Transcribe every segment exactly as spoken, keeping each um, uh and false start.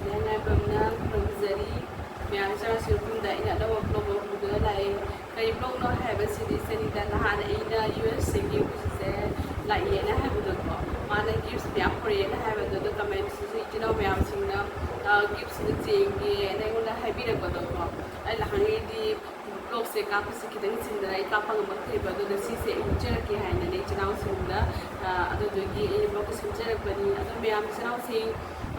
ꯃꯌꯥꯝꯅ ꯈꯨꯔꯨꯝꯖꯔꯤ꯫ ꯃꯌꯥꯝ ꯆꯪꯉꯛꯁꯤ ꯃꯐꯝꯗ ꯑꯩꯅ ꯑꯅꯧꯕ vlog ꯑꯃ ꯄꯨꯗꯨꯅ ꯂꯥꯛꯑꯦ꯫ ꯀꯔꯤ vlogꯅꯣ ꯍꯥꯏꯕꯁꯤꯗꯤ ꯁꯅꯤꯗ ꯅꯍꯥꯟ ꯑꯩꯅ ꯌꯨ ꯑꯦꯁ ꯑꯦꯒꯤ ꯑꯣꯐꯤꯁꯁꯦ ꯂꯥꯛꯑꯦꯅ ꯍꯥꯏꯕꯗꯣꯀꯣ, ꯃꯥꯅ gifts ꯃꯌꯥꯝ ꯄꯨꯔꯛꯑꯦꯅ ꯍꯥꯏꯕꯗꯣ, ꯑꯗꯣ commentꯁꯤꯁꯨ ꯏꯆꯤꯟ ꯏꯅꯥꯎ ꯃꯌꯥꯝꯁꯤꯡꯅ giftsꯇꯨ ꯆꯦꯟꯒꯦꯅ ꯑꯩꯉꯣꯟꯗ ꯍꯥꯏꯕꯤꯔꯛꯄꯗꯣꯀꯣ꯫ ꯑꯩ ꯅꯍꯥꯟꯉꯩꯗꯤ vlogꯁꯦ ꯀꯥꯞꯄꯁꯦ ꯈꯤꯇꯪ ꯆꯤꯟꯗꯅ ꯑꯩ ꯀꯥꯞꯄ ꯉꯝꯃꯛꯇ꯭ꯔꯤꯕ, ꯑꯗꯨꯅ ꯁꯤꯁꯦ ꯑꯩ ꯎꯠꯆꯔꯛꯀꯦ ꯍꯥꯏꯅꯅꯦ ꯏꯆꯤꯟ ꯏꯅꯥꯎꯁꯤꯡꯗ, ꯑ, ꯑꯗꯨꯗꯨꯒꯤ ꯑꯩ vlogꯁꯦ ꯁꯦꯝꯖꯔꯛꯄꯅꯤ꯫ ꯑꯗꯣ ꯃꯌꯥꯝ ꯏꯆꯤꯟ ꯏꯅꯥꯎꯁꯤꯡ,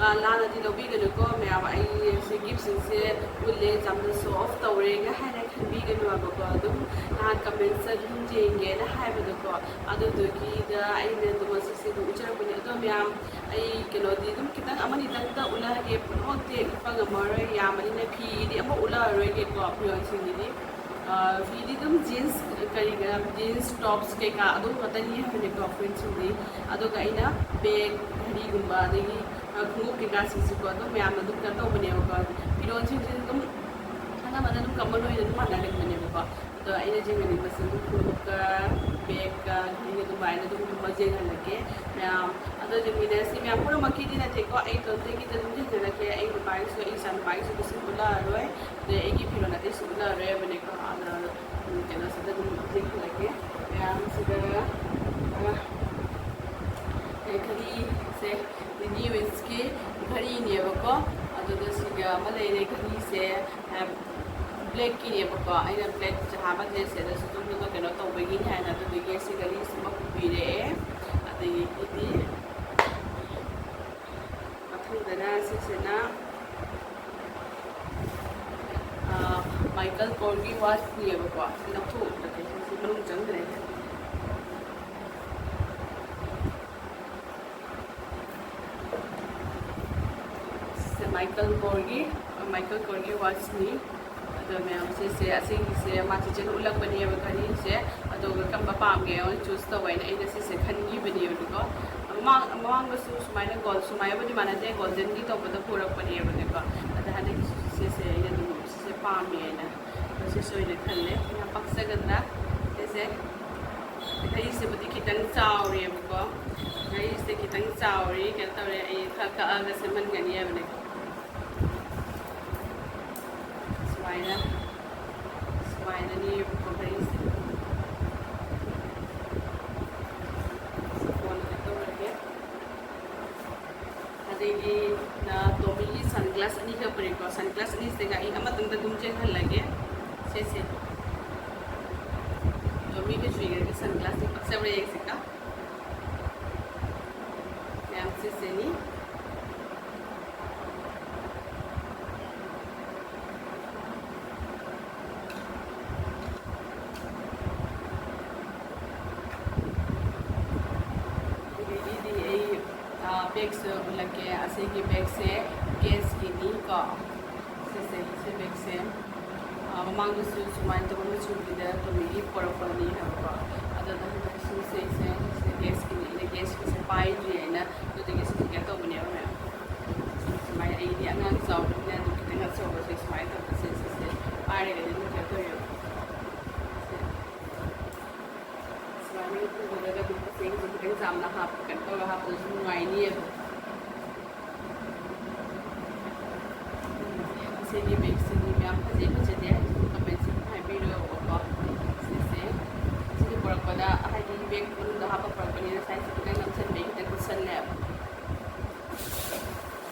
ꯑ, ꯂꯥꯟꯅꯗꯤ ꯂꯧꯕꯤꯒꯅꯨꯀꯣ ꯃꯌꯥꯝ, ꯑꯩ ꯁꯤ giftsꯁꯤꯡꯁꯦ ꯎꯠꯂꯦ, ꯌꯥꯝꯅ show off ꯇꯧꯔꯦꯒ ꯍꯥꯏꯅ ꯈꯟꯕꯤꯒꯅꯨ ꯍꯥꯏꯕꯀꯣ꯫ ꯑꯗꯨꯝ ꯅꯍꯥꯟ commentꯁꯇ ꯑꯗꯨꯝ ꯌꯦꯡꯒꯦꯅ ꯍꯥꯏꯕꯗꯣꯀꯣ, ꯑꯗꯨꯗꯨꯒꯤꯗ ꯑꯩꯅ ꯑꯗꯨꯝ ꯉꯁꯤꯁꯦ ꯑꯗꯨꯝ ꯎꯠꯆꯔꯛꯄꯅꯦ꯫ ꯑꯗꯣ ꯃꯌꯥꯝ, ꯑꯩ ꯀꯩꯅꯣꯗꯤ ꯑꯗꯨꯝ ꯈꯤꯇꯪ ꯑꯃꯅꯤꯗꯪꯗ ꯎꯠꯂꯛꯑꯒꯦ, ꯄꯨꯝꯅꯃꯛꯇꯤ ꯎꯠꯄ ꯉꯝꯃꯔꯣꯏ, ꯌꯥꯝꯕꯅꯤꯅ ꯐꯤꯗꯤ ꯑꯃꯨꯛ ꯎꯠꯂꯛꯑꯔꯣꯏꯒꯦꯀꯣ, ꯐꯤꯔꯣꯜꯁꯤꯡꯗꯨꯗꯤ꯫ ꯑ, ꯐꯤꯗꯤ ꯑꯗꯨꯝ jeans ꯀꯔꯤ ꯀꯔꯥ, jeans tops ꯀꯩꯀꯥ ꯑꯗꯨ ꯈꯛꯇꯅꯤ ꯍꯥꯏꯕꯅꯦꯀꯣ, ꯐꯨꯔꯤꯠꯁꯤꯡꯗꯤ꯫ ꯑꯗꯨꯒ ꯑꯩꯅ bag, ꯘꯔꯤꯒꯨꯝꯕ, ꯑꯗꯒꯤ, ꯑ, ꯈꯣꯡꯎꯞ ꯀꯩꯀꯥꯁꯤꯡꯁꯤꯀꯣ, ꯑꯗꯨꯝ ꯃꯌꯥꯝꯅ ꯑꯗꯨꯝ ꯀꯩꯅꯣ ꯇꯧꯕꯅꯦꯕꯀꯣ꯫ ꯐꯤꯔꯣꯜꯁꯤꯡꯁꯤꯗꯤ ꯑꯗꯨꯝ ꯑꯅꯝꯕꯅ ꯑꯗꯨꯝ common ꯑꯣꯏꯅ ꯑꯗꯨꯝ ꯃꯥꯟꯅꯒꯟꯕꯅꯦꯕꯀꯣ꯫ ꯑꯗꯣ ꯑꯩꯅ ꯌꯦꯡꯍꯟꯅꯤꯡꯕꯁꯦ ꯑꯗꯨꯝ ꯈꯣꯡꯎꯞꯀ, bagꯀ, ꯘꯔꯤꯒ ꯑꯗꯨꯃꯥꯏꯅ ꯑꯗꯨꯒꯨꯝꯕ ꯌꯦꯡꯍꯜꯂꯛꯀꯦ ꯃꯌꯥꯝ꯫ ꯑꯗꯣ ꯌꯦꯡꯃꯤꯟꯅꯔꯁꯤ ꯃꯌꯥꯝ꯫ ꯄꯨꯝꯅꯃꯛꯀꯤꯗꯤ ꯅꯠꯇꯦꯀꯣ, ꯑꯩ ꯏꯇꯣꯝꯇꯒꯤꯗꯤ ꯑꯗꯨꯝ ꯌꯦꯡꯍꯜꯂꯛꯀꯦ꯫ ꯑꯩ ꯅꯨꯄꯥꯒꯤꯁꯨ, ꯑꯩ ꯏꯆꯥ ꯅꯨꯄꯥꯒꯤꯁꯨ ꯀꯩꯁꯨ ꯎꯠꯂꯛꯑꯔꯣꯏ꯫ ꯑꯗꯩ ꯑꯩꯒꯤ ꯐꯤꯔꯣꯜ ꯑꯇꯩꯁꯨ ꯎꯠꯂꯛꯑꯔꯣꯏꯕꯅꯦꯀꯣ꯫ ꯑꯗꯣ, ꯎꯝ, ꯀꯩꯅꯣꯁꯤꯗ ꯑꯗꯨꯝ ꯌꯦꯡꯍꯜꯂꯛꯀꯦ ꯃꯌꯥꯝꯁꯤꯗ꯫ ꯑ, ꯑꯦ, ꯘꯔꯤꯁꯦ ꯔꯤꯅꯤꯋꯦꯟꯁꯀꯤ ꯘꯔꯤꯅꯦꯕꯀꯣ꯫ ꯑꯗꯨꯒ ꯁꯤꯒ ꯑꯃ ꯂꯩꯔꯦ, ꯘꯔꯤꯁꯦ, ꯑ, blackꯀꯤꯅꯦꯕꯀꯣ꯫ ꯑꯩꯅ black ꯆꯍꯥ ꯑꯃ dress ꯁꯦꯠꯂꯁꯨ ꯑꯗꯨꯝ ꯀꯩꯅꯣ ꯇꯧꯕꯒꯤꯅꯤ ꯍꯥꯏꯅ ꯑꯗꯨꯗꯨꯒꯤ ꯁꯤ ꯘꯔꯤꯁꯤꯃ ꯄꯨꯕꯤꯔꯛꯑꯦ꯫ ꯑꯗꯒꯤꯗꯤ ꯃꯊꯪꯗꯅ ꯁꯤꯁꯤꯅ, ꯑ, ꯃꯥꯏꯀꯜ ꯀꯣꯔꯒꯤ watchꯅꯦꯕꯀꯣ꯫ ꯁꯤ ꯂꯧꯊꯣꯛꯎꯗ꯭ꯔꯗꯤ ꯁꯤ ꯃꯅꯨꯡ ꯆꯪꯗ꯭ꯔꯦ꯫ ꯁꯦ ꯃꯥꯏꯀꯜ ꯀꯣꯔꯒꯤ, ꯃꯥꯏꯀꯜ ꯀꯣꯔꯒꯤ watchꯅꯤ꯫ ꯑꯗꯣ ꯃꯌꯥꯝ ꯁꯤꯁꯦ, ꯑꯁꯤꯒꯤꯁꯦ ꯃꯥ ꯆꯤꯆꯦꯅ ꯎꯠꯂꯛꯄꯅꯦꯕ ꯘꯔꯤꯁꯦ꯫ ꯑꯗꯨꯒ ꯀꯔꯝꯕ ꯄꯥꯝꯒꯦ ꯑꯩꯉꯣꯟꯗ choose ꯇꯧ ꯍꯥꯏꯅ ꯑꯩꯅ ꯁꯤꯁꯦ ꯈꯟꯈꯤꯕꯅꯦꯕꯀꯣ꯫ ꯃꯃꯥꯡ-, ꯃꯃꯥꯡꯗꯁꯨ ꯁꯨꯃꯥꯏꯅ gold, ꯁꯨꯃꯥꯏꯅꯕꯨꯗꯤ ꯃꯥꯟꯅꯗꯦ, goldenꯒꯤ ꯇꯧꯕꯗ ꯄꯨꯔꯛꯄꯅꯦꯕꯀꯣ꯫ ꯑꯗ ꯍꯟꯗꯛꯀꯤꯁꯨ ꯁꯤꯁꯦ ꯑꯩꯅ ꯑꯗꯨꯝ ꯁꯤꯁꯦ ꯄꯥꯝꯃꯦꯅ ꯁꯤꯁꯦ ꯑꯣꯏꯅ ꯈꯜꯂꯦ꯫ ꯌꯥꯝ ꯄꯛꯆꯒꯗ꯭ꯔꯥ ꯁꯤꯁꯦ? ꯘꯔꯤꯁꯤꯕꯨꯗꯤ ꯈꯤꯇꯪ ꯆꯥꯎꯔꯦꯕꯀꯣ꯫ ꯘꯔꯤꯁꯦ ꯈꯤꯇꯪ ꯆꯥꯎꯔꯦ, ꯀꯩꯅꯣ ꯇꯧꯔꯦ, ꯑꯩ ꯈꯔ ꯀꯛꯑꯒ ꯁꯦꯝꯍꯟꯒꯅꯤ ꯍꯥꯏꯕꯅꯦ꯫ Glass ꯑꯅꯤ ꯀꯛꯄꯅꯤꯀꯣ, sun glass ꯑꯅꯤꯁꯤꯒ ꯑꯩ ꯑꯃꯇꯪꯗ ꯑꯗꯨꯝ ꯆꯦꯟꯍꯜꯂꯒꯦ꯫ ꯁꯦ, ꯁꯦ꯫ ꯇꯣꯃꯤꯒ ꯖꯨꯏꯒꯒꯤ sun glass ꯁꯦ ꯀꯛꯆꯕ꯭ꯔꯥ ꯌꯦꯡꯁꯤꯀꯣ꯫ ꯃꯌꯥꯝ ꯁꯦ, ꯁꯦꯅꯤ꯫ ꯑꯗꯒꯤꯗꯤ ꯑꯩ, ꯑ, bag ꯁꯨ ꯎꯠꯂꯛꯀꯦ꯫ ꯑꯁꯤꯒꯤ bag ꯁꯦ Guess ꯀꯤꯅꯤ ꯀꯣ꯫ ꯁꯤꯁꯦ, ꯁꯤ bag ꯁꯦ, ꯑ, ꯃꯃꯥꯡꯗꯁꯨ ꯁꯨꯃꯥꯏꯅ ꯇꯧꯕ ꯃꯆꯨꯒꯤꯗ ꯇꯣꯃꯤꯒꯤ ꯄꯣꯔꯛꯄꯅꯤ ꯍꯥꯏꯕꯀꯣ꯫ ꯑꯗꯨꯗ ꯍꯟꯗꯛꯁꯨ ꯁꯤꯁꯦ, ꯁꯤ Guess ꯀꯤꯅꯤ꯫ ꯑꯩꯅ Guess ꯀꯤꯁꯦ ꯄꯥꯏꯗ꯭ꯔꯤ ꯍꯥꯏꯅ ꯑꯗꯨꯗꯒꯤ ꯁꯤ ꯀꯩꯅꯣ ꯇꯧꯕꯅꯦꯕ ꯃꯌꯥꯝ꯫ ꯁꯨꯃꯥꯏꯅ ꯑꯩꯗꯤ ꯑꯉꯥꯡ ꯆꯥꯎꯕꯅꯤꯅ ꯑꯗꯨꯝ ꯈꯤꯇꯪ ꯑꯆꯧꯕꯁꯦ ꯁꯨꯃꯥꯏꯅ ꯇꯧꯕꯁꯦ ꯁꯤꯁꯦ ꯄꯥꯏꯔꯒꯗꯤ ꯑꯗꯨꯝ ꯀꯩꯅꯣ ꯇꯧꯋꯦꯕ꯫ ꯁꯦ꯫ ꯁꯨꯃꯥꯏꯅ ꯄꯨꯕꯗꯒ ꯑꯗꯨꯝ ꯆꯦꯡꯁꯦ ꯈꯤꯇꯪ ꯆꯥꯝꯅ ꯍꯥꯞꯄ, ꯀꯩꯅꯣ ꯇꯧꯔꯒ ꯍꯥꯞꯄꯗꯁꯨ ꯅꯨꯡꯉꯥꯏꯅꯤꯌꯦꯕ꯫ ꯁꯤꯒꯤ bag ꯁꯤꯗꯤ ꯌꯥꯝ ꯐꯖꯩ ꯐꯖꯗꯦ ꯍꯥꯏꯕꯗꯨ comment ꯁꯤꯗ ꯍꯥꯏꯕꯤꯔꯛꯑꯣꯕꯀꯣ꯫ ꯁꯤꯁꯦ, ꯁꯤꯗꯤ ꯄꯨꯔꯛꯄꯗ ꯍꯥꯏꯗꯤ bag ꯃꯅꯨꯡꯗ ꯍꯥꯞꯄ ꯄꯨꯔꯛꯄꯅꯤꯅ size ꯁꯦ ꯈꯤꯇꯪ ꯅꯝꯁꯤꯟꯕꯩ ꯈꯤꯇꯪ ꯀꯨꯠꯁꯜꯂꯦꯕ꯫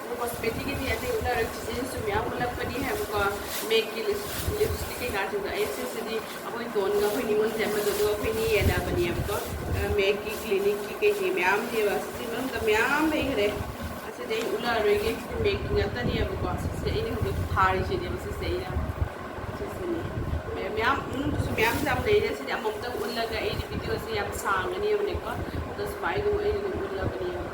ꯑꯗꯣ cosmetic ꯀꯤꯗꯤ ꯑꯇꯩ ꯎꯠꯂꯔꯣꯏ, ꯆꯤꯆꯦꯁꯤꯁꯨ ꯃꯌꯥꯝ ꯎꯠꯂꯛꯄꯅꯤ ꯍꯥꯏꯕꯀꯣ꯫ MAC ꯀꯤ ꯂꯤꯞ-, lipstick ꯀꯩꯀꯥꯁꯤꯡꯗꯣ ꯑꯩ ꯁꯤꯁꯤꯗꯤ ꯑꯩꯈꯣꯏ ꯇꯣꯟꯒ ꯑꯩꯈꯣꯏ ꯅꯤꯉꯣꯜꯁꯦ ꯑꯃꯗꯣ ꯑꯗꯨꯒ ꯑꯩꯈꯣꯏꯅꯤ ꯌꯦꯟꯅꯕꯅꯦꯕꯀꯣ꯫ ꯑ, MAC ꯀꯤ, Clinique ꯀꯤ ꯀꯩꯀꯩ ꯃꯌꯥꯝ ꯂꯩꯌꯦꯕ꯫ ꯁꯤꯁꯤ ꯃꯅꯨꯡꯗ ꯃꯌꯥꯝ ꯂꯩꯈ꯭ꯔꯦ꯫ ꯑꯁꯤꯗꯤ ꯑꯩ ꯎꯠꯂꯛꯑꯔꯣꯏꯒꯦ꯫ MAC ꯀꯤ ꯉꯥꯛꯇꯅꯦꯕꯀꯣ꯫ ꯁꯤꯁꯦ ꯑꯩꯅ ꯍꯧꯖꯤꯛ ꯊꯥꯔꯤꯁꯤꯅꯦꯕ꯫ ꯁꯤꯁꯦ ꯑꯩꯅ, ꯁꯤꯁꯤꯅꯦ꯫ ꯃꯌꯥꯝ, ꯃꯅꯨꯡꯗꯁꯨ ꯃꯌꯥꯝ ꯌꯥꯝ ꯂꯩꯔꯦ꯫ ꯁꯤꯗꯤ ꯑꯃꯃꯝꯇꯪ ꯎꯠꯂꯒ ꯑꯩꯗꯤ video ꯁꯦ ꯌꯥꯝ ꯁꯥꯡꯉꯅꯦꯕꯅꯦꯀꯣ꯫ ꯑꯗꯣ ꯁꯨꯃꯥꯏꯅ ꯑꯗꯨꯝ ꯑꯩꯅ ꯑꯗꯨꯝ ꯎꯠꯂꯕꯅꯦꯕ꯫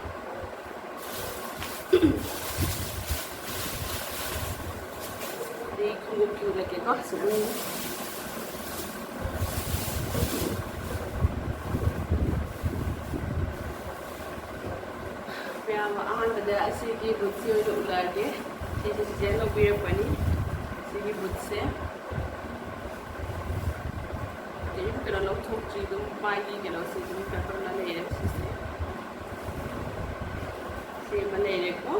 ꯑꯗꯩ ꯈꯣꯡꯎꯞꯀꯤ ꯎꯠꯂꯛꯀꯦꯀꯣ꯫ ꯁꯨꯃꯥꯏꯅ꯫ ꯃꯌꯥꯝ ꯑꯍꯥꯟꯕꯗ ꯑꯁꯤꯒꯤ boot ꯁꯤ ꯑꯣꯏꯅ ꯎꯠꯂꯛꯑꯒꯦ꯫ ꯁꯤꯁꯦ ꯆꯤꯆꯦꯅ ꯂꯧꯕꯤꯔꯛꯄꯅꯤ꯫ ꯁꯤꯒꯤ boot ꯁꯦ꯫ ꯑꯗꯩ ꯀꯩꯅꯣ ꯂꯧꯊꯣꯛꯇ꯭ꯔꯤ, ꯑꯗꯨꯝ ꯃꯥꯒꯤ ꯀꯩꯅꯣꯁꯦ ꯑꯗꯨꯝ ꯀꯩꯅꯣ ꯇꯧꯅ ꯂꯩꯔꯦ꯫ ꯁꯤꯁꯦ, ꯁꯤ ꯑꯃ ꯂꯩꯔꯦꯀꯣ꯫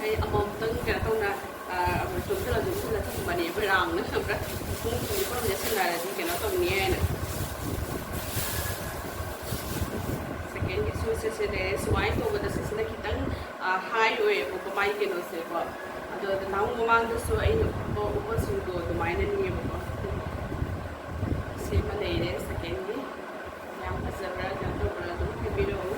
ꯑꯩ ꯑꯃꯃꯝꯇꯪ ꯀꯩꯅꯣ ꯇꯧꯅ, ꯑ, ꯑꯃꯨꯛ ꯆꯣꯝꯁꯤꯜꯂ ꯆꯣꯝꯁꯤꯜꯂ ꯊꯝꯕ ꯕ꯭ꯔꯥꯎꯟꯅ ꯈꯪꯕ꯭ꯔꯥ? ꯄꯨꯡ ꯇꯨꯅꯤ ꯐꯣꯔꯝꯁꯦ ꯁꯥꯟꯅꯔꯗꯤ ꯀꯩꯅꯣ ꯇꯧꯅꯤ ꯍꯥꯏꯅ꯫ ꯁꯦꯀꯦꯟꯒꯤ ꯁꯨꯁꯦ ꯁꯤ ꯂꯩꯔꯦ꯫ ꯁꯨꯃꯥꯏꯅ ꯇꯧꯕꯗ ꯁꯤꯁꯤꯅ ꯈꯤꯇꯪ ꯍꯥꯏ ꯑꯣꯏꯌꯦꯕꯀꯣ, ꯃꯥꯏ ꯀꯩꯅꯣꯁꯦꯀꯣ꯫ ꯑꯗꯣ ꯅꯍꯥꯟ ꯃꯃꯥꯡꯗꯁꯨ ꯑꯩꯅ ꯎꯠꯄ ꯎꯠꯄꯁꯤꯡꯗꯣ ꯑꯗꯨꯃꯥꯏꯅꯅꯤꯌꯦꯕꯀꯣ꯫ ꯁꯤꯃ ꯂꯩꯔꯦ ꯁꯦꯀꯦꯟꯒꯤ꯫ ꯌꯥꯝ ꯐꯖꯕ꯭ꯔꯥ ꯀꯩꯅꯣ ꯇꯧꯕ꯭ꯔꯥ ꯑꯗꯨꯝ ꯍꯥꯏꯕꯤꯔꯛꯑꯣ꯫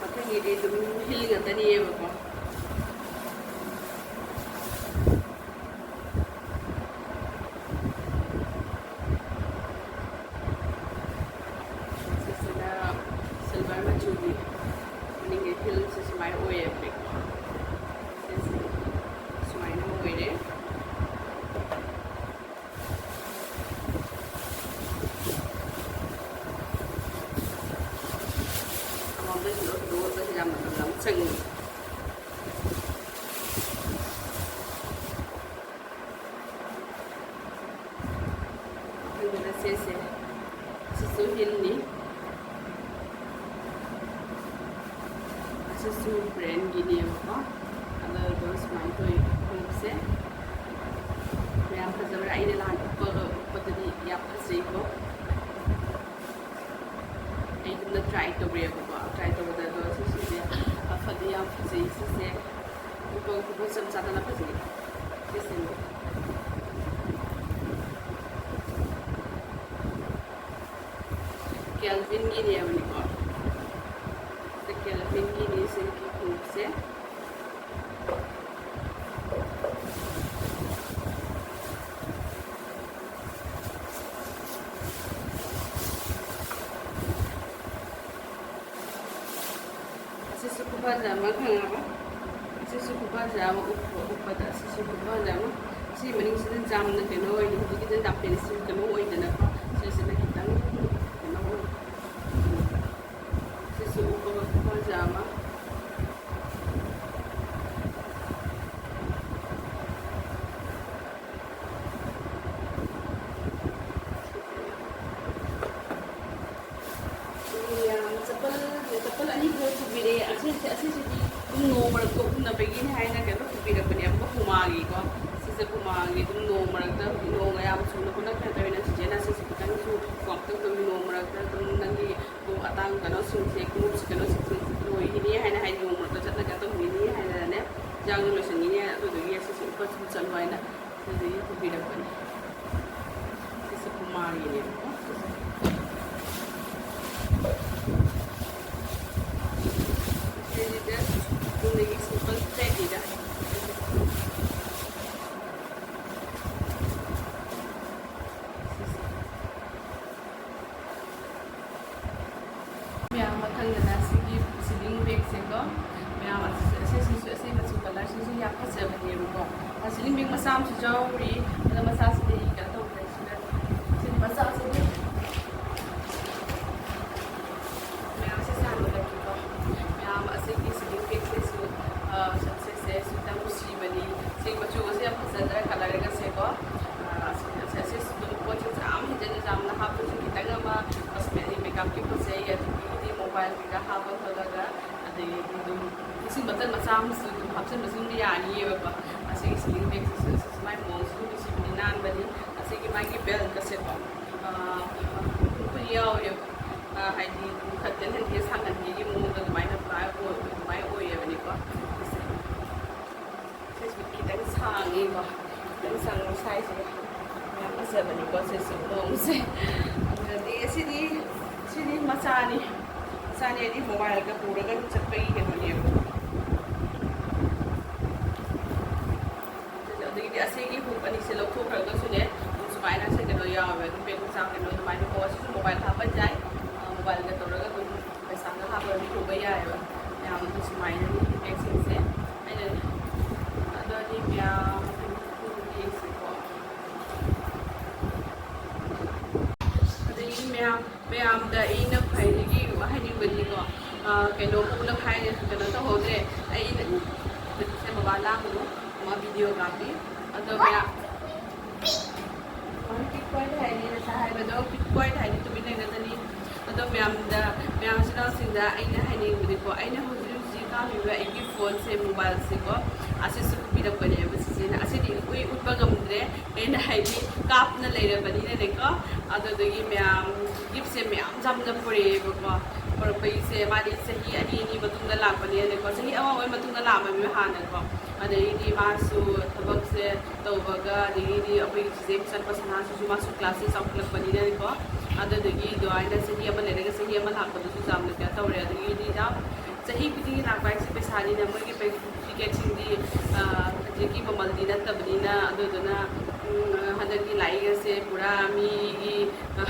ꯃꯊꯪꯒꯤꯗꯤ ꯑꯗꯨꯝ ꯍꯤꯜ ꯉꯥꯛꯇꯅꯤꯌꯦꯕꯀꯣ꯫ ꯁꯤꯁꯤꯅ ꯁꯤꯜꯚꯔ ꯃꯆꯨꯒꯤ ꯃꯅꯤꯡꯒꯤ ꯍꯤꯜꯁꯦ ꯁꯨꯃꯥꯏꯅ ꯑꯣꯏꯌꯦꯕꯀꯣ꯫ ꯁꯤꯁꯦ ꯁꯨꯃꯥꯏꯅ ꯑꯣꯏꯔꯦ꯫ ꯑꯃꯣꯝꯗꯁꯨ ꯂꯣꯏ ꯂꯣꯟꯕꯁꯦ ꯌꯥꯝ ꯃꯇꯝ ꯌꯥꯝ ꯆꯪꯉꯤ꯫ ꯑꯗꯨꯒ ꯁꯤꯁꯦ, ꯁꯤꯁꯨ ꯍꯤꯜꯅꯤ꯫ ꯑꯁꯤꯁꯨ ꯕ꯭ꯔꯦꯟꯒꯤꯅꯦꯕꯀꯣ꯫ ꯑꯗꯣ ꯁꯨꯃꯥꯏꯅ ꯇꯧꯋꯤ ꯈꯣꯡꯎꯞꯁꯦ꯫ ꯌꯥꯝ ꯐꯖꯕ꯭ꯔꯥ? ꯑꯩꯅ ꯅꯍꯥꯟ ꯎꯞꯄꯒ ꯎꯞꯄꯗꯗꯤ ꯌꯥꯝ ꯐꯖꯩꯀꯣ꯫ ꯑꯩ ꯑꯗꯨꯝꯅ ꯇ꯭ꯔꯥꯏ ꯇꯧꯔꯦꯕꯀꯣ꯫ ꯇ꯭ꯔꯥꯏ ꯇꯧꯕꯗ ꯑꯗꯣ ꯁꯤꯁꯤꯗꯤ ꯐꯗꯤ ꯌꯥꯝ ꯐꯖꯩ꯫ ꯁꯤꯁꯦ ꯎꯞꯄ ꯈꯣꯡꯎꯞ ꯆꯞ ꯆꯥꯗꯅ ꯐꯖꯩ꯫ ꯁꯤꯁꯤꯅꯤ꯫ ꯀꯦꯜꯚꯤꯟꯒꯤꯅꯦꯕꯅꯤꯀꯣ꯫ ꯁꯤ ꯀꯦꯜꯚꯤꯟꯒꯤꯅꯤ ꯁꯤꯒꯤ ꯈꯣꯡꯎꯞꯁꯦ꯫ ꯑꯁꯤꯁꯨ ꯈꯨꯐꯖ ꯑꯃ ꯈꯪꯉꯕ? ꯑꯁꯤꯁꯨ ꯈꯨꯐꯖ ꯑꯃ ꯎꯞꯄ, ꯎꯞꯄꯗ ꯑꯁꯤꯁꯨ ꯈꯨꯐꯖ ꯑꯃ꯫ ꯁꯤ ꯃꯅꯤꯡꯁꯤꯗ ꯌꯥꯝꯅ ꯀꯩꯅꯣ ꯑꯣꯏꯅ, ꯍꯧꯖꯤꯛꯀꯤꯗ ꯌꯥꯝ ꯄꯦꯟꯁꯤꯜ ꯀꯩꯅꯣ ꯑꯣꯏꯗꯅꯀꯣ, ꯁꯤꯁꯤꯅ ꯈꯤꯇꯪ ꯀꯩꯅꯣ ꯑꯣꯏ꯫ ꯁꯤꯁꯨ ꯎꯞꯄꯒ ꯈꯨꯐꯖ ꯑꯃ꯫ ꯌꯥꯝ ꯆꯄꯜ ꯑꯦ, ꯑꯁꯤꯁꯦ, ꯑꯁꯤꯁꯤꯗꯤ ꯑꯗꯨꯝ ꯅꯣꯡ ꯃꯔꯛꯇ ꯎꯞꯅꯕꯒꯤꯅꯤ ꯍꯥꯏꯅ ꯀꯩꯅꯣ ꯄꯤꯕꯤꯔꯛꯄꯅꯦꯕꯀꯣ, ꯄꯨꯃꯥꯒꯤꯀꯣ꯫ ꯁꯤꯁꯦ ꯄꯨꯃꯥꯒꯤ ꯑꯗꯨꯝ ꯅꯣꯡ ꯃꯔꯛꯇ, ꯅꯣꯡꯒ ꯌꯥꯝ ꯆꯨꯅꯕ ꯅꯠꯇꯕꯅꯤꯅ, ꯆꯤꯆꯦꯅ ꯁꯤꯁꯦ ꯈꯤꯇꯪꯁꯨ ꯀꯣꯝꯇꯛ ꯇꯧꯕꯤ, ꯅꯣꯡ ꯃꯔꯛꯇ ꯑꯗꯨꯝ ꯅꯪꯒꯤ ꯑꯇꯥꯡ ꯀꯩꯅꯣꯁꯤꯡꯁꯦ, ꯈꯣꯡꯎꯞꯁꯤ ꯀꯩꯅꯣꯁꯤꯡꯁꯦ ꯂꯣꯏꯈꯤꯅꯤ ꯍꯥꯏꯅ ꯍꯥꯏꯗꯤ, ꯅꯣꯡ ꯃꯔꯛꯇ ꯆꯠꯂꯒ ꯑꯗꯨꯝ ꯂꯣꯏꯅꯤ ꯍꯥꯏꯅꯅꯦ, ꯌꯥꯡꯅ ꯂꯣꯏꯁꯤꯟꯈꯤꯅꯤ꯫ ꯑꯗꯨꯗꯨꯒꯤ ꯑꯁꯤꯁꯦ ꯎꯞꯄ ꯁꯨꯝ ꯆꯠꯂꯣ ꯍꯥꯏꯅ ꯑꯗꯨꯗꯒꯤ ꯄꯨꯕꯤꯔꯛꯄꯅꯦ꯫ ꯁꯤꯁꯦ ꯄꯨꯃꯥꯒꯤꯅꯦꯕꯀꯣ꯫ ꯁꯤꯁꯦ ꯆꯨꯝꯅꯒꯤ simple ꯐ꯭ꯂꯦꯠꯅꯤꯗ꯫ ꯃꯌꯥꯝ, ꯃꯊꯪꯗꯅ ꯁꯤꯒꯤ ꯁꯤꯂꯤꯡ ꯕꯦꯒꯁꯦꯀꯣ꯫ ꯃꯌꯥꯝ, ꯑꯁꯤ, ꯑꯁꯤꯁꯤꯁꯨ, ꯑꯁꯤ ꯃꯆꯨ ꯀꯂꯔꯁꯤꯁꯨ ꯌꯥꯝ ꯐꯖꯕꯅꯦꯕꯀꯣ꯫ ꯑ, ꯁꯤꯂꯤꯡ ꯕꯦꯒ ꯃꯆꯥ ꯑꯃꯁꯨ ꯌꯥꯎꯔꯤ꯫ ꯑꯗꯣ ꯃꯆꯥꯁꯤꯗꯤ ꯑꯩ ꯀꯩꯅꯣ ꯇꯧꯗ꯭ꯔꯦ꯫ ꯁꯤꯗ ꯁꯤꯗꯤ ꯃꯆꯥꯁꯤꯗꯤ ꯃꯌꯥꯝꯁꯦ ꯁꯥꯟꯅꯗꯕꯤꯀꯣ꯫ ꯃꯌꯥꯝ, ꯑꯁꯤꯒꯤ ꯁꯤꯂꯤꯡ ꯕꯦꯒꯁꯤꯁꯨ, ꯑ, ꯁꯤꯁꯦ ꯈꯤꯇꯪ ꯅꯨꯡꯁꯤꯕꯅꯤ꯫ ꯁꯤ ꯃꯆꯨꯒꯁꯦ ꯌꯥꯝ ꯐꯖꯗ꯭ꯔꯥ, ꯀꯂꯔꯒꯁꯦꯀꯣ꯫ ꯑ, ꯑꯁꯤ, ꯑꯁꯤ, ꯑꯁꯤꯁꯨ ꯑꯗꯨꯝ ꯄꯣꯠꯁꯦ ꯌꯥꯝ ꯍꯦꯟꯖꯟꯅ ꯌꯥꯝꯅ ꯍꯥꯞꯄꯁꯨ, ꯈꯤꯇꯪ ꯑꯃ ꯀꯣꯁꯃꯦꯇꯤꯛ ꯃꯦꯀꯞꯀꯤ ꯄꯣꯠ ꯆꯩ, ꯑꯗꯒꯤꯗꯤ ꯃꯣꯕꯥꯏꯜ ꯀꯩꯀꯥ ꯍꯥꯞꯄ ꯈꯣꯠꯂꯒ, ꯑꯗꯒꯤꯗꯤ ꯑꯗꯨꯝ ꯂꯤꯁꯤꯡ ꯃꯇꯜ ꯃꯆꯥ ꯑꯃꯁꯨ ꯑꯗꯨꯝ ꯍꯥꯞꯆꯤꯟꯕꯁꯨ ꯑꯗꯨꯝ ꯌꯥꯅꯤꯌꯦꯕꯀꯣ꯫ ꯑꯁꯤꯒꯤ ꯁꯤꯂꯤꯡ ꯕꯦꯒꯁꯤꯁꯨ ꯁꯨꯃꯥꯏꯅ ꯃꯑꯣꯡꯁꯨ ꯅꯨꯡꯁꯤꯕꯅꯤ, ꯅꯥꯟꯕꯅꯤ꯫ ꯑꯁꯤꯒꯤ ꯃꯥꯒꯤ ꯕꯦꯜꯠꯀꯁꯦꯀꯣ, ꯑ, ꯑꯩꯈꯣꯏ ꯌꯥꯎꯋꯦꯕ꯫ ꯑ, ꯍꯥꯏꯗꯤ ꯈꯔ ꯇꯦꯜꯍꯟꯒꯦ, ꯁꯥꯡꯍꯟꯒꯦꯒꯤ ꯃꯑꯣꯡꯗ ꯑꯗꯨꯃꯥꯏꯅ ꯄꯨꯔꯥ ꯑꯣꯏ-, ꯑꯗꯨꯃꯥꯏꯅ ꯑꯣꯏꯌꯦꯕꯅꯤꯀꯣ꯫ ꯁꯤꯁꯦ ꯈꯤꯇꯪ ꯁꯥꯡꯉꯤꯀꯣ, ꯈꯤꯇꯪ ꯁꯥꯡꯕ ꯁꯥꯏꯖꯁꯦ ꯌꯥꯝ ꯐꯖꯕꯅꯤꯀꯣ꯫ ꯁꯤꯁꯨ ꯃꯑꯣꯡꯁꯦ꯫ ꯑꯗꯨꯗꯤ ꯁꯤꯗꯤ, ꯁꯤꯗꯤ ꯃꯆꯥꯅꯤ꯫ ꯃꯆꯥꯅꯤ ꯍꯥꯏꯗꯤ ꯃꯣꯕꯥꯏꯜꯒ ꯄꯨꯔꯒ ꯆꯠꯄꯒꯤ ꯀꯩꯅꯣꯅꯦꯕ꯫ ꯑꯗꯒꯤꯗꯤ ꯑꯁꯤꯒꯤ ꯍꯨꯛ ꯑꯅꯤꯁꯦ ꯂꯧꯊꯣꯛꯈ꯭ꯔꯒꯁꯨꯅꯦ, ꯑꯗꯨꯝ ꯁꯨꯃꯥꯏꯅ ꯁꯦ ꯀꯩꯅꯣ ꯌꯥꯎꯋꯦ, ꯑꯗꯨꯝ ꯕꯦꯒ ꯃꯆꯥ ꯀꯩꯅꯣ ꯑꯗꯨꯃꯥꯏꯅ ꯀꯣ, ꯑꯁꯤꯁꯨ ꯃꯣꯕꯥꯏꯜ ꯍꯥꯞꯄ ꯌꯥꯏ꯫ ꯑ, ꯃꯣꯕꯥꯏꯜꯒ ꯇꯧꯔꯒ ꯑꯗꯨꯝ ꯄꯩꯁꯥꯒ ꯍꯥꯞꯄꯒ ꯑꯗꯨꯝ ꯄꯨꯕ ꯌꯥꯏꯑꯕ꯫ ꯃꯌꯥꯝ ꯑꯗꯨ ꯁꯨꯃꯥꯏꯅ ꯕꯦꯒꯁꯤꯡꯁꯦ ꯑꯩꯅ, ꯑꯗꯣ ꯑꯩꯗꯤ ꯃꯌꯥꯝ ꯌꯦꯡꯁꯤꯀꯣ꯫ ꯑꯗꯒꯤ ꯃꯌꯥꯝ, ꯃꯌꯥꯝꯗ ꯑꯩꯅ ꯈ꯭ꯋꯥꯏꯗꯒꯤ ꯍꯥꯏꯅꯤꯡꯕꯗꯤꯀꯣ, ꯑ, ꯀꯩꯅꯣ ꯎꯅ ꯍꯥꯏ-, ꯀꯩꯅꯣ ꯇꯧꯍꯧꯗ꯭ꯔꯦ꯫ ꯑꯩꯅ, ꯁꯦ ꯕꯕꯥ ꯂꯥꯡꯒꯅꯨ, ꯃꯥ ꯚꯤꯗꯤꯑꯣ ꯀꯥꯞꯄꯤ꯫ ꯑꯗꯣ ꯃꯌꯥꯝ, ꯄꯤꯛ ꯀ꯭ꯋꯥꯏꯠ ꯍꯥꯏꯅꯤ, ꯉꯁꯥꯏ ꯍꯥꯏꯕꯗꯣ ꯄꯤꯛ ꯀ꯭ꯋꯥꯏꯠ ꯍꯥꯏꯅꯤ, ꯇꯨꯃꯤꯟ ꯂꯩꯒꯗꯅꯤ꯫ ꯑꯗꯣ ꯃꯌꯥꯝꯗ, ꯃꯌꯥꯝ ꯏꯆꯤꯟ ꯏꯅꯥꯎꯁꯤꯡꯗ ꯑꯩꯅ ꯍꯥꯏꯅꯤꯡꯕꯗꯤ, ꯌꯦꯡꯕꯗꯤꯀꯣ, ꯑꯩꯅ ꯍꯧꯖꯤꯛ ꯍꯧꯖꯤꯛ ꯀꯥꯞꯄꯤꯕ ꯑꯩꯒꯤ ꯐꯣꯟꯁꯦ, ꯃꯣꯕꯥꯏꯜꯁꯦꯀꯣ, ꯑꯁꯤꯁꯨ ꯄꯤꯔꯛꯄꯅꯦꯕ ꯆꯤꯆꯦꯅ꯫ ꯑꯁꯤꯗꯤ ꯎꯏ ꯎꯠꯄ ꯉꯝꯗ꯭ꯔꯦ, ꯑꯩꯅ ꯍꯥꯏꯗꯤ ꯀꯥꯞꯅ ꯂꯩꯔꯕꯅꯤꯅꯅꯦꯀꯣ꯫ ꯑꯗꯨꯗꯒꯤ ꯃꯌꯥꯝ, ꯒꯤꯐꯁꯦ ꯃꯌꯥꯝ ꯌꯥꯝꯅ ꯄꯨꯔꯛꯑꯦꯕꯀꯣ꯫ ꯄꯨꯔꯛꯄꯒꯤꯁꯦ ꯃꯥꯗꯤ ꯆꯍꯤ ꯑꯅꯤ ꯑꯅꯤ ꯃꯇꯨꯡꯗ ꯂꯥꯛꯄꯅꯦꯅꯀꯣ, ꯆꯍꯤ ꯑꯃ ꯑꯣꯏ ꯃꯇꯨꯡꯗ ꯂꯥꯛꯑꯝꯃꯦꯕ ꯍꯥꯟꯅꯀꯣ꯫ ꯑꯗꯩꯗꯤ ꯃꯥꯁꯨ ꯊꯕꯛꯁꯦ ꯇꯧꯕꯒ, ꯑꯗꯒꯤꯗꯤ ꯑꯩꯈꯣꯏꯒꯤ ꯆꯤꯆꯦ ꯆꯠꯄ ꯁꯅꯥꯁꯤꯁꯨ ꯃꯥꯁꯨ ꯀ꯭ꯂꯥꯁꯁꯦ ꯆꯥꯎꯈꯠꯂꯛꯄꯅꯤꯅꯀꯣ꯫ ꯑꯗꯨꯗꯒꯤ ꯑꯗꯨꯃꯥꯏꯅ ꯆꯍꯤ ꯑꯃ ꯂꯩꯔꯒ ꯆꯍꯤ ꯑꯃ ꯂꯥꯛꯄꯗꯨꯁꯨ ꯌꯥꯝꯅ ꯀꯩꯅꯣ ꯇꯧꯔꯦ꯫ ꯑꯗꯒꯤꯗꯤ ꯌꯥꯝ ꯆꯍꯤ ꯈꯨꯗꯤꯡꯒꯤ ꯂꯥꯛꯄ ꯍꯥꯏꯁꯦ ꯄꯩꯁꯥꯅꯤꯅ, ꯃꯣꯏꯒꯤ ꯄꯩ-, ꯇꯤꯀꯦꯠꯁꯤꯡꯗꯤ, ꯑ, ꯍꯧꯖꯤꯛꯀꯤ ꯃꯃꯜꯗꯤ ꯅꯠꯇꯕꯅꯤꯅ꯫ ꯑꯗꯨꯗꯨꯅ, ꯎꯝ, ꯍꯟꯗꯛꯀꯤ ꯂꯥꯛꯏꯒꯁꯦ ꯄꯨꯔꯥ ꯃꯤꯒꯤ, ꯑ,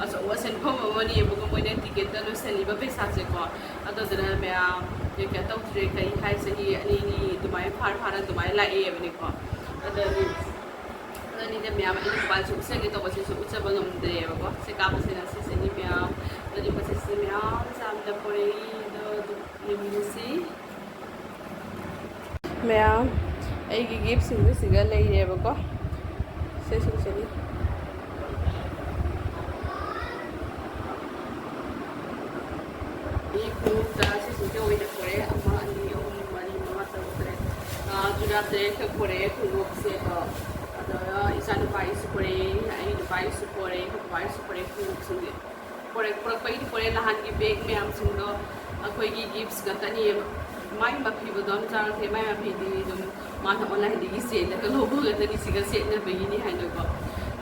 ꯑꯆꯧꯕ ꯁꯦꯟꯐꯝ ꯑꯃꯅꯦꯕꯀꯣ, ꯃꯣꯏꯅ ꯇꯤꯀꯦꯠꯇ ꯂꯣꯏꯁꯤꯜꯂꯤꯕ ꯄꯩꯁꯥꯁꯦꯀꯣ꯫ ꯑꯗꯨꯗꯨꯅ ꯃꯌꯥꯝ ꯀꯩꯅꯣ ꯇꯧꯗ꯭ꯔꯦ, ꯀꯔꯤ ꯍꯥꯏ, ꯆꯍꯤ ꯑꯅꯤ ꯑꯅꯤ ꯑꯗꯨꯃꯥꯏꯅ ꯐꯥꯔ ꯐꯥꯔ ꯑꯗꯨꯃꯥꯏꯅ ꯂꯥꯛꯑꯦꯕꯅꯤꯀꯣ꯫ ꯑꯗꯨꯗꯤ ꯑꯗꯨꯅꯤꯗ ꯃꯌꯥꯝ, ꯑꯩꯅ ꯃꯣꯕꯥꯏꯜꯁꯨ ꯎꯠꯆꯒꯦ ꯇꯧꯕꯁꯤꯁꯨ ꯎꯠꯆꯕ ꯉꯝꯗ꯭ꯔꯦꯕꯀꯣ꯫ ꯁꯦ ꯀꯥꯞꯄꯁꯤꯅ ꯁꯤꯁꯤꯅꯤ ꯃꯌꯥꯝ꯫ ꯑꯗꯨꯗꯤ ꯃꯁꯤꯁꯤ ꯃꯌꯥꯝ ꯆꯥꯝꯗ ꯄꯨꯔꯛꯏ꯫ ꯑꯗꯣ ꯑꯗꯨꯝ ꯌꯦꯡꯃꯤꯟꯅꯁꯤ꯫ ꯃꯌꯥꯝ, ꯑꯩꯒꯤ ꯒꯤꯐꯁꯤꯡꯁꯦ ꯁꯤꯗ ꯂꯩꯔꯦꯕꯀꯣ꯫ ꯁꯦ, ꯁꯤꯁꯤꯅꯤ꯫ ꯑꯩ ꯈꯣꯡꯎꯞꯇ ꯁꯤꯁꯤꯡꯁꯦ ꯑꯣꯏꯅ ꯄꯨꯔꯛꯑꯦ꯫ ꯑꯃ, ꯑꯅꯤ, ꯑꯍꯨꯝ, ꯃꯔꯤ, ꯃꯉꯥ, ꯇꯔꯨꯛ, ꯇꯔꯦꯠ꯫ ꯑꯥ, ꯆꯨꯔꯥ ꯇꯔꯦꯠꯈꯛ ꯄꯨꯔꯛꯑꯦ ꯈꯣꯡꯎꯞꯁꯦ꯫ ꯑꯗꯣ, ꯑꯗꯣ ꯏꯆꯥ ꯅꯨꯄꯥꯒꯤꯁꯨ ꯄꯨꯔꯛꯑꯦ, ꯑꯩ ꯅꯨꯄꯥꯒꯤꯁꯨ ꯄꯨꯔꯛꯑꯦ, ꯑꯩꯈꯣꯏ ꯕꯕꯥꯒꯤꯁꯨ ꯄꯨꯔꯛꯑꯦ ꯈꯣꯡꯎꯞꯁꯤꯡꯁꯦ꯫ ꯄꯨꯔꯛ-, ꯄꯨꯔꯛꯄꯒꯤꯗꯤ ꯄꯨꯔꯛꯑꯦ꯫ ꯅꯍꯥꯟꯒꯤ ꯕꯦꯒ ꯃꯌꯥꯝꯁꯤꯡꯗꯣ ꯑꯩꯈꯣꯏꯒꯤ ꯒꯤꯐꯁ ꯉꯥꯛꯇꯅꯦꯕ꯫ ꯃꯥꯏ ꯃꯐꯤꯕꯨꯗꯣ ꯑꯝ ꯆꯥꯔꯛꯇꯦ, ꯃꯥꯏ ꯃꯐꯤꯗꯤ ꯑꯗꯨꯝ ꯃꯥꯅ ꯑꯣꯟꯂꯥꯏꯟꯗꯒꯤ ꯆꯦꯜꯂꯒ ꯂꯧꯕ ꯉꯥꯛꯇꯅꯤ, ꯁꯤꯒ ꯁꯦꯠꯅꯕꯒꯤꯅꯤ ꯍꯥꯏꯅꯀꯣ꯫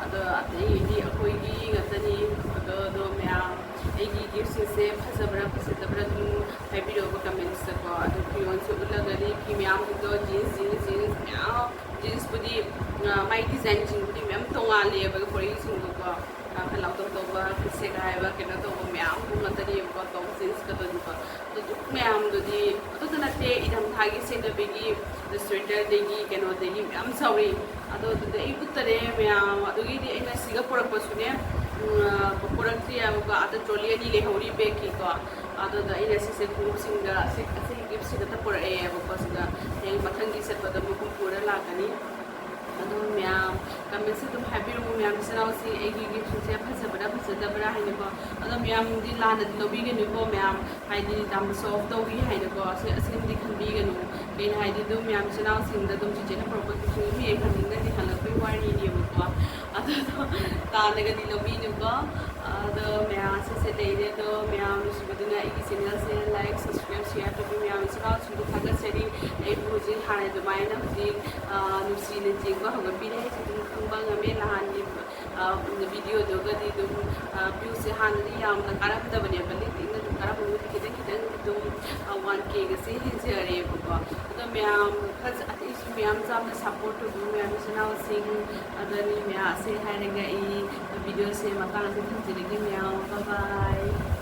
ꯑꯗꯣ ꯑꯇꯩꯗꯤ ꯑꯩꯈꯣꯏꯒꯤ ꯉꯥꯛꯇꯅꯤ꯫ ꯑꯗꯣ, ꯑꯗꯣ ꯃꯌꯥꯝ ꯑꯩꯒꯤ ꯒꯤꯐꯁꯤꯡꯁꯦ ꯐꯖꯕ꯭ꯔꯥ ꯐꯖꯗꯕ꯭ꯔꯥ ꯑꯗꯨꯝ ꯍꯥꯏꯕꯤꯔꯛꯑꯣꯕ ꯀꯃꯦꯟꯁꯇꯀꯣ꯫ ꯑꯗꯣ ꯐꯤꯔꯣꯟꯁꯦ ꯎꯠꯂꯒꯗꯤ ꯐꯤ ꯃꯌꯥꯝꯗꯣ ꯖꯤꯟꯁ, ꯖꯤꯟꯁ, ꯖꯤꯟꯁ ꯃꯌꯥꯝ, ꯖꯤꯟꯁꯄꯨꯗꯤ, ꯑ, ꯃꯥꯏ ꯗꯤꯖꯥꯏꯟꯁꯤꯡꯕꯨꯗꯤ ꯃꯌꯥꯝ ꯇꯣꯉꯥꯜꯂꯦꯕ ꯐꯨꯔꯤꯠꯁꯤꯡꯗꯣꯀꯣ꯫ ꯑ, ꯈꯔ ꯂꯥꯎꯊꯣꯛ ꯇꯧꯕ, ꯈꯔ ꯁꯦꯒꯥꯏꯕ, ꯀꯩꯅꯣ ꯇꯧꯕ ꯃꯌꯥꯝ ꯉꯥꯛꯇꯅꯦꯕꯀꯣ, ꯇꯣꯞ ꯖꯤꯟꯁ ꯈꯛꯇꯅꯤꯀꯣ꯫ ꯑꯗꯨ ꯃꯌꯥꯝꯗꯨꯗꯤ ꯑꯗꯨꯗ ꯅꯠꯇꯦ, ꯏꯪꯊꯝꯊꯥꯒꯤ ꯁꯦꯠꯅꯕꯒꯤ ꯁ꯭ꯋꯦꯇꯔꯗꯒꯤ ꯀꯩꯅꯣꯗꯒꯤ ꯃꯌꯥꯝ ꯆꯥꯎꯔꯤ꯫ ꯑꯗꯣ ꯑꯗꯨꯗꯤ ꯑꯩ ꯎꯠꯇꯔꯦ ꯃꯌꯥꯝ꯫ ꯑꯗꯨꯒꯤꯗꯤ ꯑꯩꯅ ꯁꯤꯒ ꯄꯨꯔꯛꯄꯁꯨꯅꯦ, ꯎꯝ, ꯄꯨꯔꯛꯇ꯭ꯔꯤ ꯍꯥꯏꯕꯀꯣ, ꯑꯥꯗ ꯇ꯭ꯔꯣꯂꯤ ꯑꯅꯤ ꯂꯩꯍꯧꯔꯤ ꯕꯦꯒꯀꯤꯀꯣ꯫ ꯑꯗꯨꯗ ꯑꯩꯅ ꯁꯤꯁꯦ ꯈꯣꯡꯎꯞꯁꯤꯡꯒ ꯑꯁꯤ, ꯑꯁꯤꯒꯤ ꯒꯤꯐꯁꯤꯗ ꯄꯨꯔꯛꯑꯦꯕꯀꯣ꯫ ꯁꯤꯗ ꯍꯌꯦꯡ ꯃꯊꯪꯒꯤ ꯆꯠꯄꯗ ꯃꯈꯨꯝ ꯄꯨꯔ ꯂꯥꯛꯀꯅꯤ꯫ ꯑꯗꯣ ꯃꯌꯥꯝ comment ꯁꯦ ꯑꯗꯨꯝ ꯍꯥꯏꯕꯤꯔꯝꯃꯨ, ꯃꯌꯥꯝ ꯏꯆꯤꯟ ꯏꯅꯥꯎꯁꯤꯡ, ꯑꯩꯒꯤ gift ꯁꯦ ꯐꯖꯕ꯭ꯔꯥ ꯐꯖꯗꯕ꯭ꯔꯥ ꯍꯥꯏꯅꯀꯣ꯫ ꯑꯗꯣ ꯃꯌꯥꯝꯗꯤ ꯂꯥꯟꯅꯗꯤ ꯂꯧꯕꯤꯒꯅꯨꯀꯣ, ꯃꯌꯥꯝ ꯍꯥꯏꯗꯤ ꯌꯥꯝꯅ show off ꯇꯧꯏ ꯍꯥꯏꯅꯀꯣ, ꯑꯁꯦ-, ꯑꯁꯦꯡꯕꯗꯤ ꯈꯟꯕꯤꯒꯅꯨ꯫ ꯀꯩꯅꯣ ꯍꯥꯏꯗꯤ ꯑꯗꯨꯝ ꯃꯌꯥꯝ ꯏꯆꯤꯟ ꯏꯅꯥꯎꯁꯤꯡꯗ ꯑꯗꯨꯝ ꯆꯤꯆꯦꯅ ꯄꯨꯔꯛꯄ gift ꯁꯤꯡꯗꯨ ꯃꯤ ꯌꯦꯡꯍꯟꯅꯤꯡꯗꯅ ꯍꯜꯂꯛꯄꯒꯤ ꯋꯥꯔꯤꯅꯦꯕꯀꯣ꯫ ꯑꯗꯨꯗꯣ ꯂꯥꯟꯅꯒꯗꯤ ꯂꯧꯕꯤꯅꯨꯀꯣ꯫ ꯑꯗꯣ ꯃꯌꯥꯝ ꯑꯁꯤꯁꯦ ꯂꯩꯔꯦ꯫ ꯑꯗꯣ ꯃꯌꯥꯝ ꯅꯨꯡꯁꯤꯕꯤꯗꯨꯅ ꯑꯩꯒꯤ channel ꯁꯦ like, subscribe, share ꯇꯧꯕꯤꯌꯨ꯫ ꯃꯌꯥꯝ ꯏꯆꯤꯟ ꯏꯅꯥꯎꯁꯤꯡꯕꯨ ꯊꯥꯒꯠꯆꯔꯤ꯫ ꯑꯩꯕꯨ ꯍꯧꯖꯤꯛ ꯍꯥꯟꯅ ꯑꯗꯨꯃꯥꯏꯅ ꯍꯧꯖꯤꯛ, ꯑ, ꯅꯨꯡꯁꯤꯅ ꯆꯦꯟꯕ ꯍꯧꯒꯠꯄꯤꯔꯦ ꯍꯥꯏꯁꯦ ꯑꯗꯨꯝ ꯈꯪꯕ ꯉꯝꯃꯦ꯫ ꯅꯍꯥꯟꯒꯤ, ꯑ, video ꯗꯨꯒꯗꯤ ꯑꯗꯨꯝ, ꯑ, view ꯁꯦ ꯍꯥꯟꯅꯗꯤ ꯌꯥꯝꯅ ꯀꯥꯔꯝꯗꯕꯅꯦꯕ, ꯂꯤꯛ ꯂꯤꯛꯅ ꯑꯗꯨꯝ ꯀꯥꯔꯝꯕꯗꯨ ꯈꯤꯇꯪ ꯈꯤꯇꯪ ꯑꯗꯨꯝ, ꯑ, one K ꯒꯁꯦ ꯍꯦꯟꯖꯔꯦꯕꯀꯣ꯫ ꯑꯗꯣ ꯃꯌꯥꯝ ꯐꯖ-, ꯑꯩꯁꯨ ꯃꯌꯥꯝ ꯆꯥꯝꯅ support ꯇꯧꯕꯤꯌꯨ ꯃꯌꯥꯝ ꯏꯆꯤꯟ ꯏꯅꯥꯎꯁꯤꯡ꯫ ꯑꯗꯣ ꯃꯤ ꯃꯌꯥꯝꯁꯦ ꯍꯥꯏꯔꯒ ꯑꯩ video ꯁꯦ ꯃꯇꯥꯡ ꯑꯁꯤꯗ ꯊꯝꯖꯔꯒꯦ ꯃꯌꯥꯝ꯫ Bye bye꯫